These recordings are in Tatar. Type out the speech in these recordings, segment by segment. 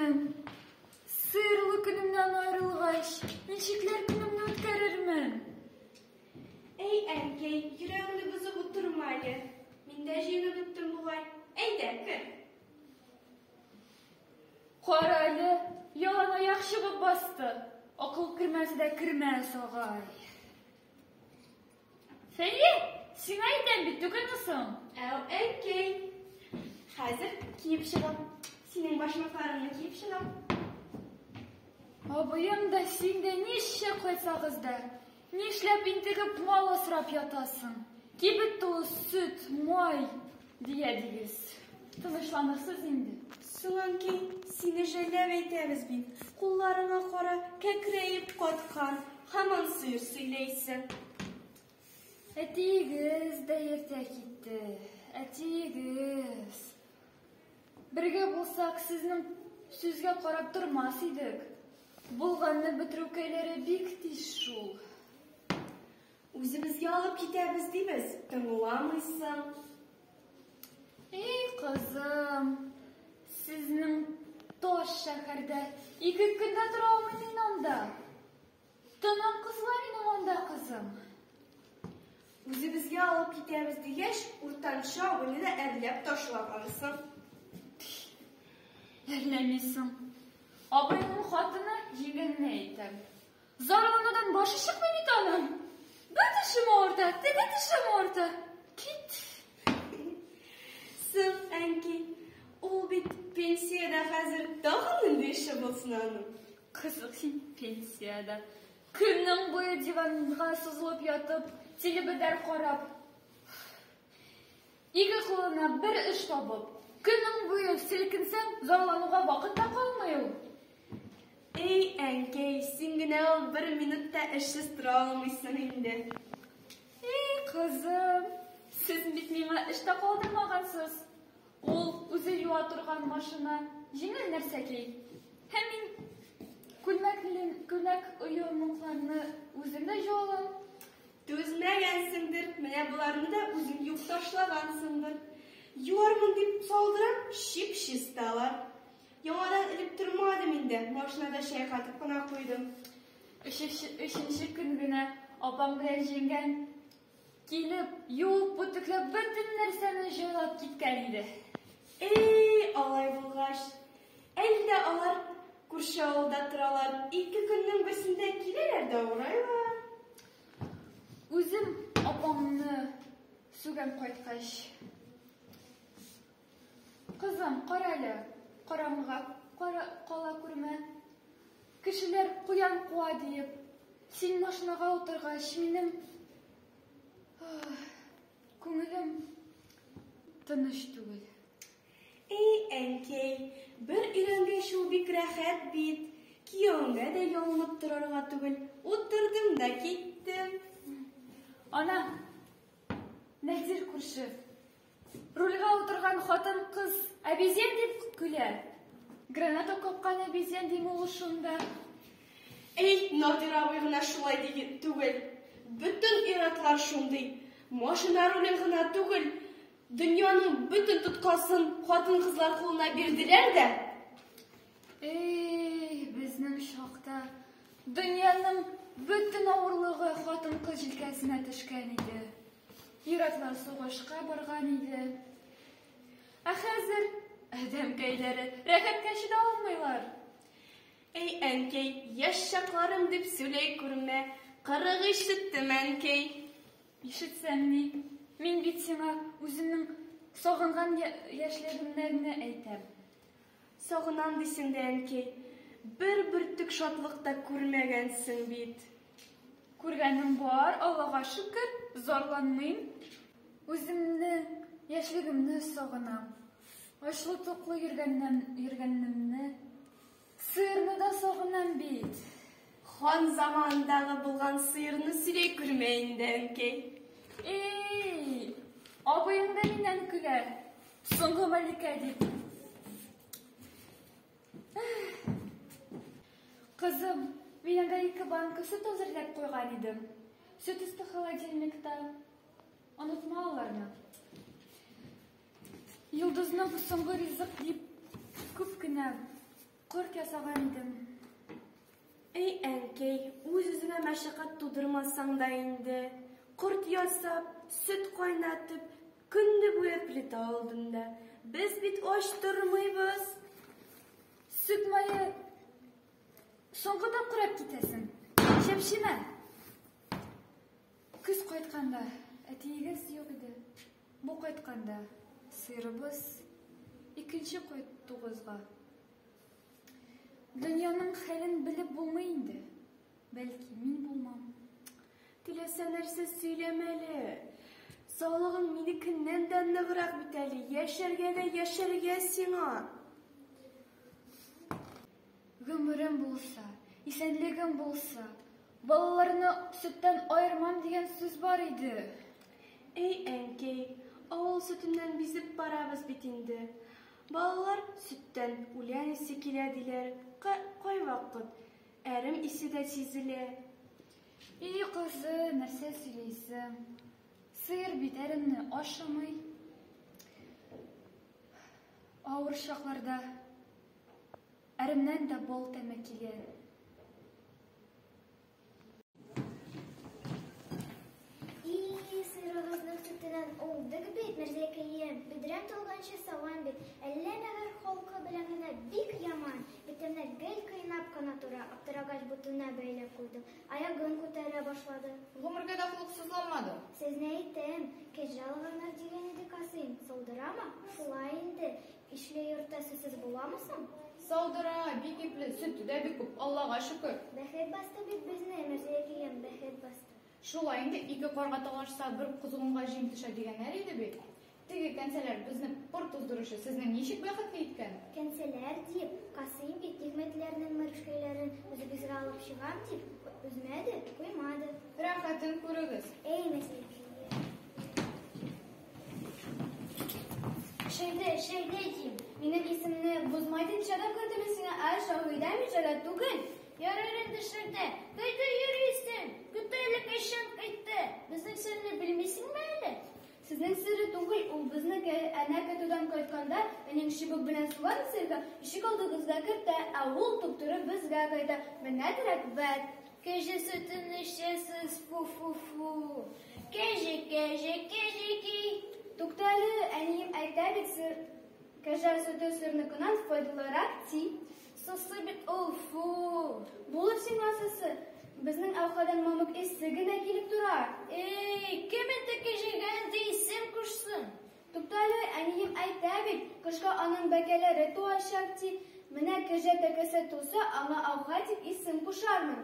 көнем. Сыерлы көнемнән аерылгач, ничекләр көнемне үткәрермен? Әй, әнкәй, йөрәгеңне бозып утырма әле. Мин дә җыенып беттем бугай. Әйдә, кер. Кара әле, ялан аяк чыгып басты. Акыл кермәсе дә кермәс, агай. Фәния, сиңа әйтәм бит, түгелме соң? Әү, әнкәй. Хәзер киеп чыгам. Синең башмакларыңны киеп чыгам. Абыем да, син дә ничә кайтсагыз да, нишләп интегеп мал асрап ятасың? Кибет тулы сөт, май, дия дигез. Тынычланырсыз инде. Соң, әнкәй, сине жәлләп әйтәбез бит. Кулларыңа кара, кәкрәеп каткан, һаман сыер сөйләйсең. Әтиегез дә иртә китте. Әтиегез. Бергә булсак, сезнең сүзгә карап тормас идек. Булганны бетерүкәйләре бик тиз шул. Үзебезгә алып китәбез дибез, тыңламыйсың. Эй, кызым, сезнең таш шәһәрдә ике көн дә тора алмыйм мин анда. Тыным кысыла минем анда, кызым. Үзебезгә алып китәбез дигәч, уртанчы абыйны да әрләп ташлагансың. Әрләмисең. Абыйның хатыны җиңгәңне әйтәм. Зарланудан башы чыкмый бит аның. Бу тешем авырта, теге тешем авырта. Кит. Соң, әнки, ул бит пенсиядә хәзер, тагын нинди эше булсын аның? Кызык син пенсиядә. Көннең буе диванга сузылып ятып, телевизор карап, ике кулына бер эш табып, көнең буе селкенсәң, зарлануга вакыт та калмый ул. Эй, әнкәй, син генә ул бер минут та эшсез тора алмыйсың инде. Эй, кызым, сез бит миңа эш тә калдырмагансыз. Ул үзе юа торган машина җиңел нәрсәкәй. Һәм мин күлмәк күлмәк оемыкларны үзем дә җуа алам. Түзмәгәнсеңдер, менә боларны да үзең юып ташлагансыңдыр. Юармын дип салдырам, чип-чисталар. Яңадан элеп тормадым инде, машинада чайкатып кына куйдым. Өченче көн генә апам белән җиңгән килеп, юып, үтүкләп, бөтен нәрсәне җайлап киткән иде. Эй, алай булгач, әле дә алар күрше авылда торалар. Ике көннең берсендә киләләр дә урайлар. Үзем апамны сүгәм кайткач. Кызым, кара әле, караңгыга кара, кала күрмә. Кешеләр куян куа диеп, син машинага утыргач, минем күңелем тыныч түгел. Эй, әнкәй, бер өйләнгәч ул бик рәхәт бит. Кияүеңә дә ялынып торырга түгел, утырдым да киттем. Ана, Нәзир күрше, рульгә утырган хатын-кыз обезьян дип көлә. Граната капкан обезьян дим ул шунда. Эй, Надир абый гына шулай диген түгел. Бөтен ир-атлар шундый. Машина рулен гына түгел, дөньяның бөтен тоткасын хатын-кызлар кулына бирделәр дә. Эй, безнең чакта дөньяның бөтен авырлыгы хатын-кыз җилкәсенә төшкән иде. Ир-атлар сугышка барган иде. Ә хәзер адәмкәйләре рәхәткә чыда алмыйлар. Эй, әнкәй, яшь чакларым дип сөйләй күрмә. 40 ишеттем, әнкәй. Ишетсәм ни? Мин бит сиңа үземнең сагынган яшьлегемнәрне әйтәм. Сагынам дисең дә, әнкәй, бер бөртек шатлык та күрмәгәнсең бит. Күргәнем бар, Аллага шөкер, зарланмыйм. Үземне, яшьлегемне сагынам. Ачлы-туклы йөргәннемне, сыерны да сагынам бит. Хан заманындагы булган сыерны сөйли күрмә инде, әнкәй. Эй, абыең да миннән көлә. Соңгы мәликә дип. Кызым, мин анда ике банка сөт әзерләп куйган идем. Сөт өсте холодильникта. Онытма аларны. Йолдызның соңгы ризык дип күп кенә Корт ясаган идем. Эй, әнкәй, үз-үзеңә мәшәкать тудырмасаң да инде. Корт ясап, сөт кайнатып, көне буе плита алдында. Без бит ач тормыйбыз. Сөт мае соңгы тапкыр алып китәсең. Чәпчемә. Көз кайтканда әтиегез юк иде. Бу кайтканда сыерыбыз икенче кайтугызга. Дөньяның хәлен белеп булмый инде. Бәлки мин булмам. Теләсә нәрсә сөйләмә әле. Саулыгың минекеннән дә ныграк бит әле. Яшәргә дә яшәргә сиңа. Гомерем булса, исәнлегем булса, балаларны сөттән аермам дигән сүз бар иде. Эй, әнкәй, авыл сөтеннән бизеп барабыз бит инде. Балалар сөттән үлән исе килә диләр. Кайвакыт әрем исе дә сизелә. И, кызы, нәрсә сөйлисең? Сыер бит әремне ашамый. Авыр чакларда әремнән дә бал тәме килә. И, сыерыгызның сөтеннән уңдык бит, Мирзәкәем. Бөдрәм тулганчы савам бит. Әллә мәгәр холкы белән генә бик яман. Битемне гел кыйнап кына тора. Аптырагач ботына бәйләп куйдым. Аягын күтәрә башлады. Гомергә дә холыксызланмады. Сезне әйтәм, кәҗә алганнар дигән иде Касыйм. Саудырамы? Шулай инде. Ишле йортта сүзсез буламы соң? Саудыра, бик ипле, сөте дә бик күп, Аллага шөкер. Бәхет басты бит безне, Мирзәкәем, бәхет басты. Шулай инде ике карга талашса, бер козгынга җим төшә дигәннәр иде бит. Теге кәнсәләр безне пыр туздыручы сезне ничек бәхетле иткән? Кәнсәләр дип, Касыйм бит Нигъмәтләрнең мөршкәйләрен үзегезгә алып чыгам дип, өзмәде, куймады. Рәхәтен күрегез. Эй, Мирзәкәем. Шәйдә, шәйдә дим. Минем исемне бозмай дип чадап кердем сиңа, ә Шаһидә мичәрә түгел. Ярар инде, Шәйдә. Кайда йөрисең? Көтә әле кайчан кайтты. Безнең серне белмисеңме әле? Сезнең сере түгел, ул безнеке. Әнә көтүдән кайтканда, әнең чыбык белән суган сыерга ишек алдыгызга кертә, ә ул туп-туры безгә кайта. Менә рәхмәт. Кәҗә сөтен эчәсез, фу-фу-фу. Кәҗә, кәҗә, кәҗәки. Тукта әле, әнием әйтә бит, сыр кәҗә сөте сырныкыннан файдалырак ти. Сасы бит ул, фу. Булыр сиңа сасы. Безнең әүхәдән мамык исе генә килеп тора. Эй, кем инде кәҗәгә инде исем кушсын? Тукта әле, әнием әйтә бит, кышка аның бәкәләре туачак ти. Менә кәҗә тәкәсе туса, аңа әүхә дип исем кушармын.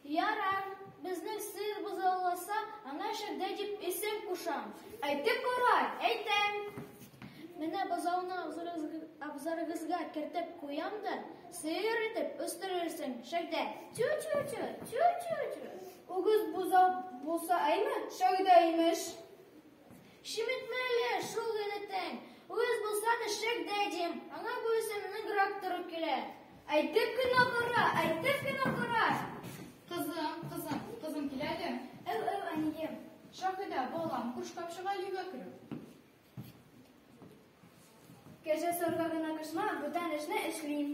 Ярар, безнең сыер бозауласа, аңа Шәйдә дип исем кушам. Әйтеп кара. Әйтәм. Менә бозауны абзарыгызга кертеп куям да, сыер итеп үстерерсең, Шәйдә. Тю-тю-тю, тю-тю-тю. Үгез бозау булса әйме, Шәйдә имеш. Чеметмә әле, шул гадәтең. Үгез булса да Шәйдә дим. Аңа бу исем ныграк туры килә. Әйтеп кенә кара, әйтеп кенә кара. Кызым, кызым, кызым килә әле. Әү, әү, әнием. Шаһидә, балам, кружкап чыга өйгә кереп. Кәҗә сарга гына кышма, бүтән эшне эшлим.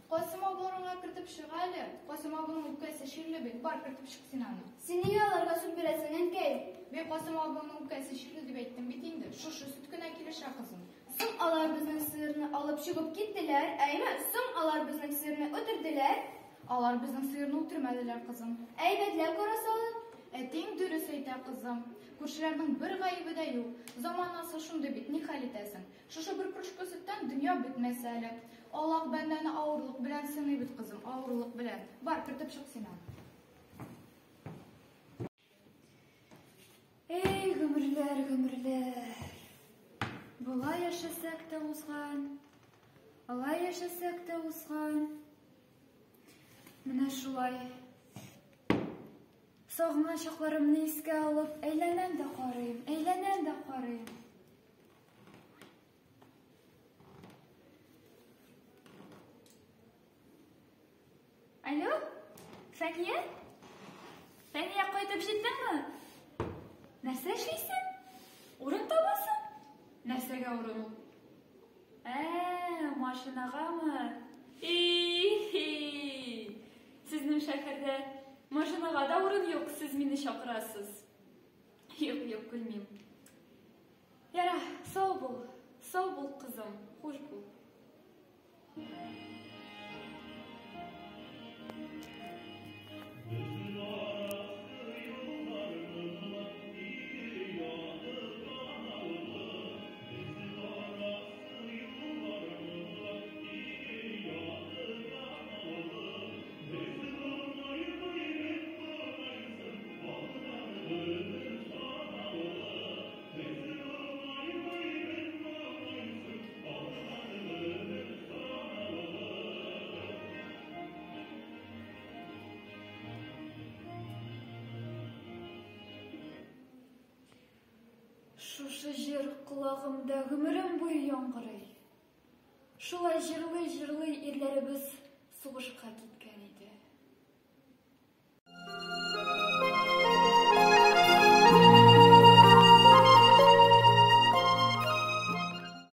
Касым абыларыңа кертеп чыга әле. Касым абының үпкәсе чирле бит, бар кертеп чык син аны. Син нигә аларга сөт бирәсең, әнкәй? Мин Касым абының үпкәсе чирле дип әйттем бит инде. Шушы сөт кенә килешә, кызым. Соң алар безнең сыерны алып чыгып киттеләр, әйме? Соң алар безнең сыерны үтерделәр. Алар безнең сыерны үтермәделәр, кызым. Әйбәтләп карасалар. Әтиң дөрес әйтә, кызым. Күршеләрнең бер гаебе дә юк. Заманасы шундый бит, ни хәл итәсең? Шушы бер кружка сөттән дөнья бетмәс әле. Аллаһ бәндәне авырлык белән сыный бит, кызым, авырлык белән. Бар, кертеп чык син аны. Эй, гомерләр, гомерләр. Болай яшәсәк тә узган, алай яшәсәк тә узган. Менә шулай. Сагынган чакларымны искә алып, әйләнәм дә карыйм, әйләнәм дә карыйм. Алло, Фәния? Фәния, кайтып җиттеңме? Нәрсә эшлисең? Урын табасың? Нәрсәгә урын ул? Ә, машинагамы? И-хи! Сезнең шәһәрдә машинага да урын юк, сез мине чакырасыз. Юк, юк, көлмим. Яра, сау бул, сау бул, кызым, хуш бул. Шушы җыр колагымда гомерем буе яңгырый. Шулай җырлый-җырлый ирләребез сугышка киткән иде.